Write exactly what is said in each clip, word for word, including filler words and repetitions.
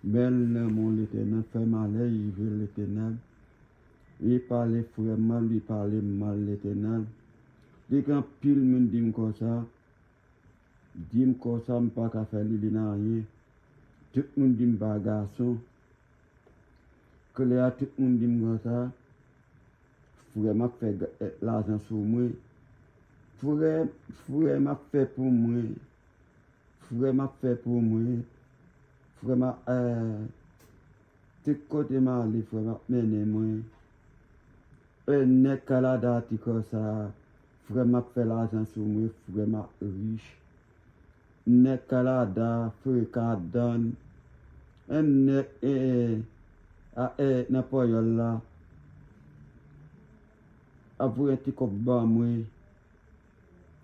Bèl lanmou Letènèl, fè malè rive Letènèl. Li pale frè m mal, li pale m mal Letènèl. Li gen anpil moun di m konsa, di m konsa, m pa ka fè li, li nan anyen. Tout moun di m pa gason. Kounye a tout moun di m konsa, frè m ap fè lajan sou mwen. Frè, frè m ap fè pou mwen. Frè m ap fè pou mwen. Frè m ap, eh, tout kote m ale, frè m ap mennen mwen. E nèg Kanada ti konsa, frè m ap fè lajan sou mwen, frè m ap rich. Nèg Kanada, frè Kadan, e nèg, e, e, a, e, nan Panyòl la, ap voye ti kòb ban mwen,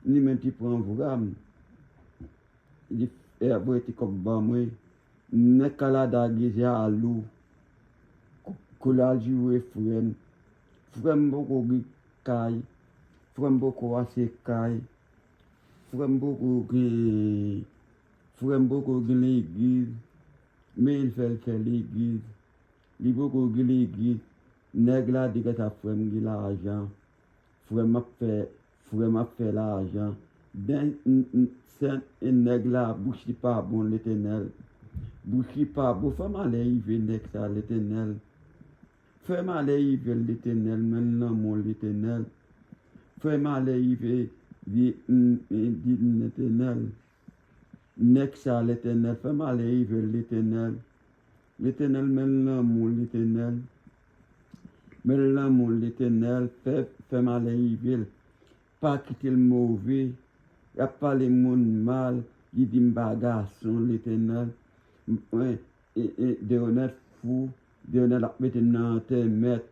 li menm ti pran vra m. Li, e, ap voye ti kòb ban mwen. Nèg Kanada gen jalou. Kou, kou l al joure frè m. Frè m poko gen kay. Frè m poko achte kay. Frè m poko gen, frè m poko gen legliz. Men l fè l fè legliz. Li poko gen legliz. Nèg la di konsa frè m gen lajan. Frè m ap fè, frè m ap fè lajan. Den, n, n, sè, nèg la, bouch li pa bon, Letènèl. Bouch li pa bon, fè malè rive nèg sa, Letènèl. Fè malè rive l, Letènèl, men lanmou, Letènèl. Fè malè rive, di, n, n, di, Letènèl. Nèg sa, Letènèl, fè malè rive l, Letènèl. Letènèl, men lanmou, Letènèl. Men lanmou, Letènèl, fè, fè malè rive l. Pa kite l move. Y ap pale moun mal, li di m pa gason, Letènèl. Mwen, e, e, Deonèt fou, Deonèt ap mete m nan antèmèt.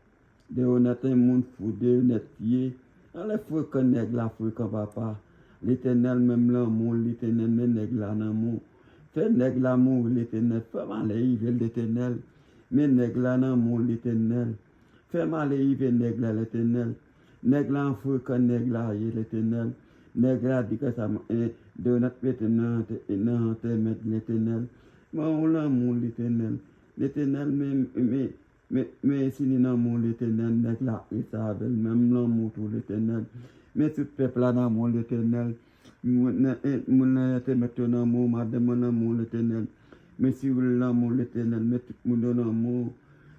Deonèt en moun fou, Deonèt ye. Anlè frekan nèg la, frekan papa. Letènèl, men lanmou, Letènèl, men nèg la nan mou. Fè nèg la mouri, Letènèl. Fè malè rive l, Letènèl. Men nèg la nan mou, Letènèl. Fè malè rive nèg la, Letènèl. Nèg la an frekan, nèg la ye, Letènèl. Nèg la di konsa, eh, Deonèt mete m nan antè-, nan antèmèt, Letènèl. Men yon lanmou, Letènèl. Letènèl, men, men, men, men si li nan mou, Letènèl, nèg la ap rete avè l. Men m lanmou tou, Letènèl. Men tout pèp la nan mou, Letènèl. Moun nan, eh, moun nan antèmèt yo nan mou, madanm mwen nan mou, Letènèl. Men si w lanmou, Letènèl, men tout moun yo nan mou.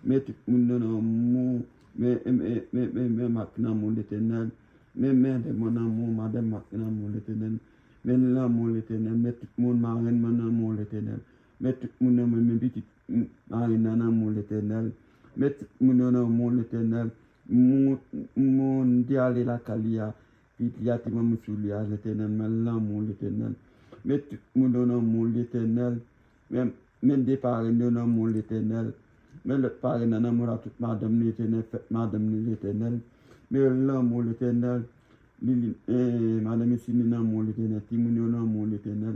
Men tout moun yo nan mou. Men, men, men, men, men Mak nan mou, Letènèl. Men, men madanm mwen nan mou, madanm Mak nan mou, Letènèl. Men lanmou, Letènèl. Men tout moun, marenn mwen nan mou, Letènèl. Men tout moun nan mou, men pitit, m, marenn nan nan mou, Letènèl. Men tout moun yo nan mou, Letènèl. Moun, moun ki ale lakay li a, pitit li a, ti manmi sou li a, Letènèl, men lanmou, Letènèl. Men tout moun yo nan mou, Letènèl. Men, men de parenn yo nan mou, Letènèl. Men lòt parenn nan nan mou la, tout madanm li, Letènèl, fèt madanm li, Letènèl. Men lanmou, Letènèl. Li, li, eh, madanm Esini nan mou, Letènèl. Timoun yo nan mou, Letènèl.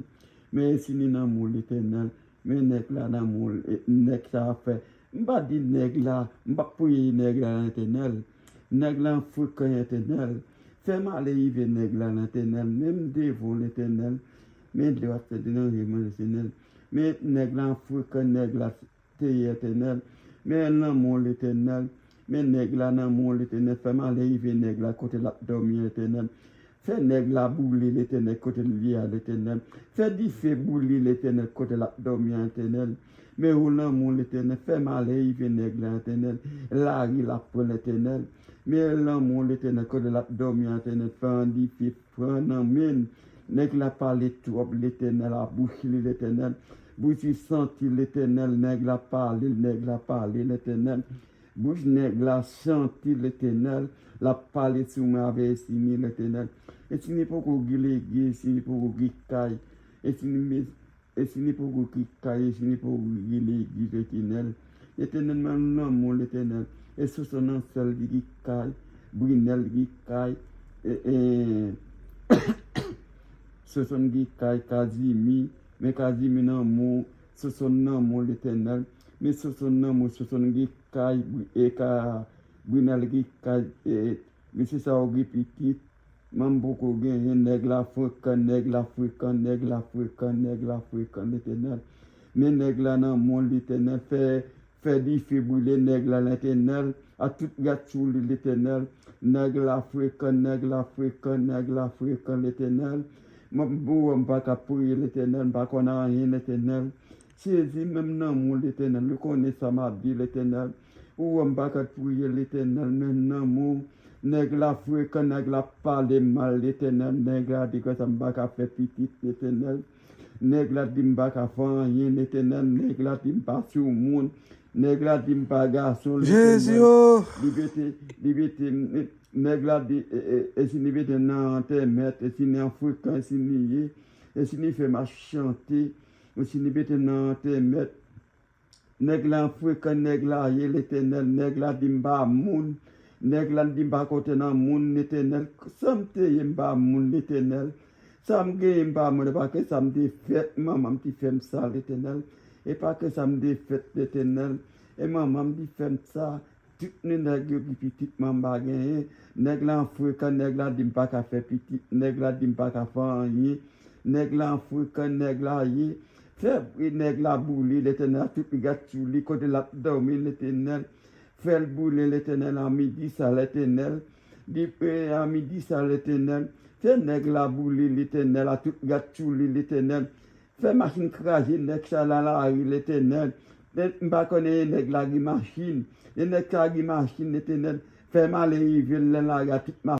Men Esini nan mou, Letènèl. Men nèg la nan mou, eh, nèg sa ap fè. M pa di nèg la, m pa priye nèg la, Letènèl. Nèg la an frekan, Letènèl. Fè malè rive nèg la, Letènèl. Men m devan w, Letènèl. Men dlo ap fè denanje mwen, Letènèl. Men nèg la an frekan, nèg la te ye, Letènèl. Men lanmou, Letènèl. Men nèg la nan mou, Letènèl. Fè malè rive nèg la kote l ap dòmi, Letènèl. Fè nèg la boule, Letènèl, kote l ye a, Letènèl. Fè dife boule, Letènèl, kote l ap dòmi a, Letènèl. Men ou lanmou, Letènèl. Fè malè rive nèg la, Letènèl. Lari l ap pran, Letènèl. Men lanmou, Letènèl, kote l ap dòmi a, Letènèl. Fè yon dife pran nan men l. Nèg la pale twòp, Letènèl, a bouch li, Letènèl. Bouch li santi, Letènèl. Nèg la pale, nèg la pale, Letènèl. Bouch nèg la santi, Letènèl. L ap pale sou mwen avè Esini, Letènèl. Esini poko gen legliz, Esini poko gen kay. Esini, Esini poko gen kay, Esini poko gen legliz, Letènèl. Letènèl, men lanmou, Letènèl. E Soson nan sèl li gen kay, Brinèl gen kay, e, e, Soson gen kay, Kazimi, men Kazimi nan mou, Soson nan mou, Letènèl. Men Soson nan mou, Soson gen kay, Bri-, e ka, Brinèl gen kay, e, mesye sa yo gen pitit. Manm poko genyen, nèg la frekan, nèg la frekan, nèg la frekan, nèg la frekan, Letènèl. Men nèg la nan men w, Letènèl. Fè, fè dife brile nèg la, Letènèl. A tout gad sou li, Letènèl. Nèg la frekan, nèg la frekan, nèg la frekan, Letènèl. Mwen, m pa ka priye, Letènèl. M pa konn anyen, Letènèl. Sezi men m nan men w, Letènèl. Ou konnen sa m ap di, Letènèl. Ou wè m pa ka priye, Letènèl, men nan men w. Nèg la frekan, nèg la pale mal, Letènèl. Nèg la di konsa m pa ka fè pitit, Letènèl. Nèg la di m pa ka fè anyen, Letènèl. Nèg la di m pa soumoun. Nèg la di m pa gason, Letènèl. Li mete, li mete, nèg la di, e, e, e si li mete nan antèmèt, e si li an frekan, e si li ye, e si li fè m ap chante, e si li mete nan antèmèt, nèg la frekan, nèg la ye, Letènèl. Nèg la di m pa moun. Nèg la di m pa konte nan moun, Letènèl. Sa m te ye, m pa moun, Letènèl. Sa m genyen, m pa moun, paske sa m te fèt, manman m te fè m sa, Letènèl. E paske sa m te fèt, Letènèl. E manman m te fè m sa. Tout nèg yo ki pitit mwen m pa genyen. Nèg la frekan, nèg la di m pa ka fè pitit, nèg la di m pa ka fè anyen. Nèg la frekan, nèg la ye. Fè bri nèg la boule, Letènèl, a tout gad sou li, kote l ap dòmi, Letènèl. Fè l boule, Letènèl, a midi sa, Letènèl. Di, e, a midi sa, Letènèl. Fè nèg la boule, Letènèl, a tout gad sou li, Letènèl. Fè machin kraze nèg sa nan lari, Letènèl. Nèg, m pa konnen nèg la gen machin. Lè nèg sa gen machin, Letènèl, fè malè rive l nan lari a tout machin.